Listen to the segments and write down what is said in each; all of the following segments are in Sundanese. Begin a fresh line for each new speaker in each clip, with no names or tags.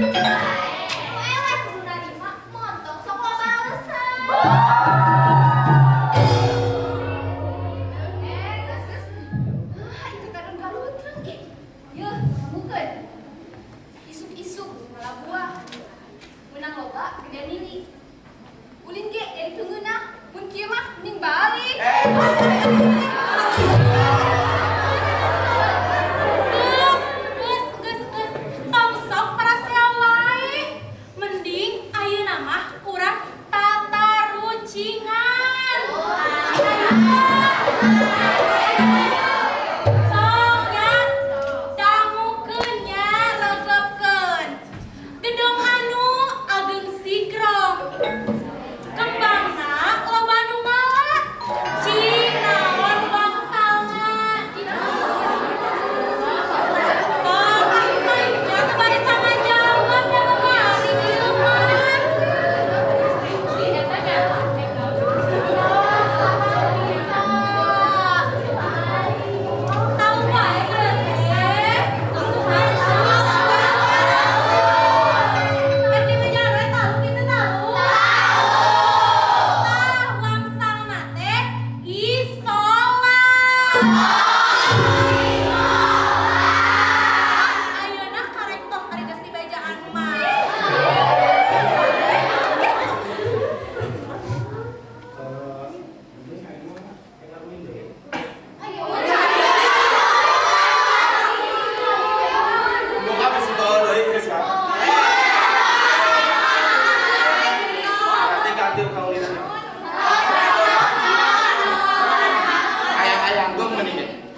Nu eleh kudu narima, montong sok loba alasan. Eh, geus geus. Ah, itu kadon kalutreng ih. Yeuh, bukeun. Isuk-isuk ngala buah. Menang loba gedean nili. Ulin ge jadi teu ngeunah. Mun kieu mah mending balik.
Geus, geus, geus, geus. Tong sok parasea wae. Mending ayeuna mah urang tatarucingan. Sok nya, dangukeun nya, regepkeun. Gedong anu ageng sigrong. Kembangna loba nu ngala. Cing naon wangsalna gitu. Sok asup nya teu bade sama jawab da kamari ieu mah. Bisa. Tahu wae teh. Kan di meja we tahu kita tahu. Tah, wangsalna teh isola. Ayeuna karek toh ari geus dibejaan mah.
Ini aing mah ngakuin deui.
Ayo.
Buka bisi tol deui geus ya. Berarti ganti kaulinan. Ayang-ayang gua mending.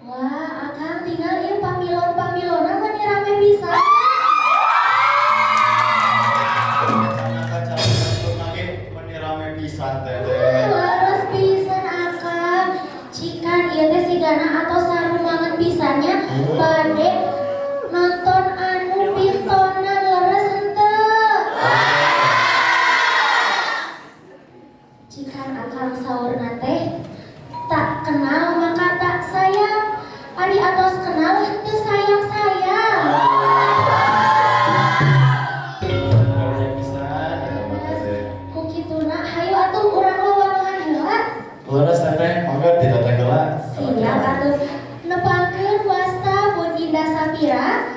Wah, akang tinggal ieu pamilon-pamilona meni rame pisan.
Ternyata calon lagi meni rame pisan teteh.
Leres pisan akang. Cikan ieu teh sigana atau sarumanget pisannya bade nonton anu pintonan, leres henteu? Cikan akang, saurna teh tak kenal maka tak sayang. Ari atos kenal henteu sayang-sayang.
Rame pisan eta mah teteh.
Ku kituna hayu atuh urang wawanohan heula.
Leres teteh, mangga diteteh heula.
Siap atuh. Nepangkeun wasta pun Indah Sapira.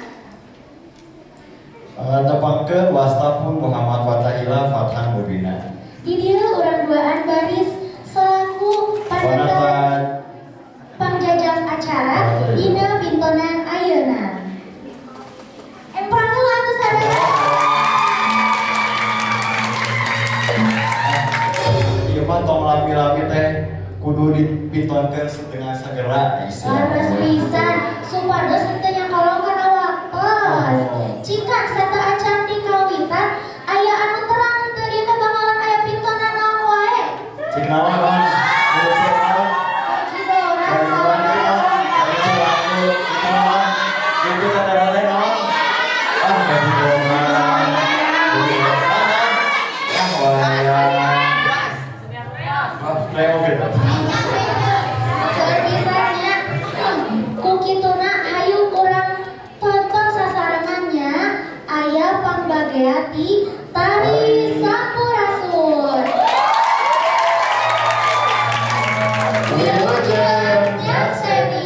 Tepangkeun wasta pun Muhammad Fatahila Fathan Mubina.
Di dieu urang duaan baris selaku panata
Panata
pangjajang acara dina pintonan ayeuna. Empang heula atuh sadaya.
Ieu mah tong lami-lami teh, kudu dipintonkeun dengan segera
Leres pisan supados henteu nyakolong kana waktos. Cikan sateuacan di kawitan aya anu terang henteu ieu teh bakalan aya pintonan naon wae?
Cik naon naon? Cik naon?
Bajidoran.
Bajidoran ieu naon? Bajidoran ieu naon? Ieu teteh teh naon? Ah, bajidoran. Bajidoran. Ah, wayang. Ah, reog gitu.
Seueur pisannya. Ku kituna hayu urang tonton sasarengannya, aya pangbagea ti Tari Sampurasun. Wilujeng nyakseni.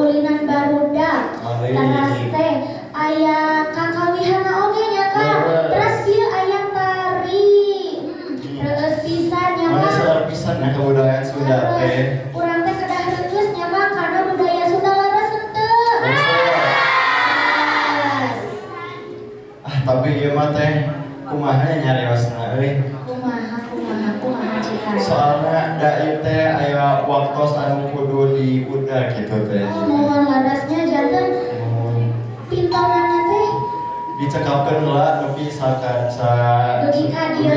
paulinan barudak.
Ari.
Teras teh aya kakawihana oge nya, Kang.
Leres.
Terus ieu aya tari. Reueus pisan nya,
Mana
Kang.
seueur pisan ya kebudayaan Sunda teh.
Urang teh kedah reueus nya, Kang, karena budaya Sunda leres henteu? Leres.
Ah, tapi ieu mah teh kumaha nya nyariosna euy.
Kumaha, kumaha, kumaha, Cika?
Soalnya da ieu teh aya waktos anu kudu diudag gitu teh.
Oh, muhun, leresnya janten
Muhun.
Pintonanna teh
Dicekapkeun lah nepi saka sa
dugi ka dieu.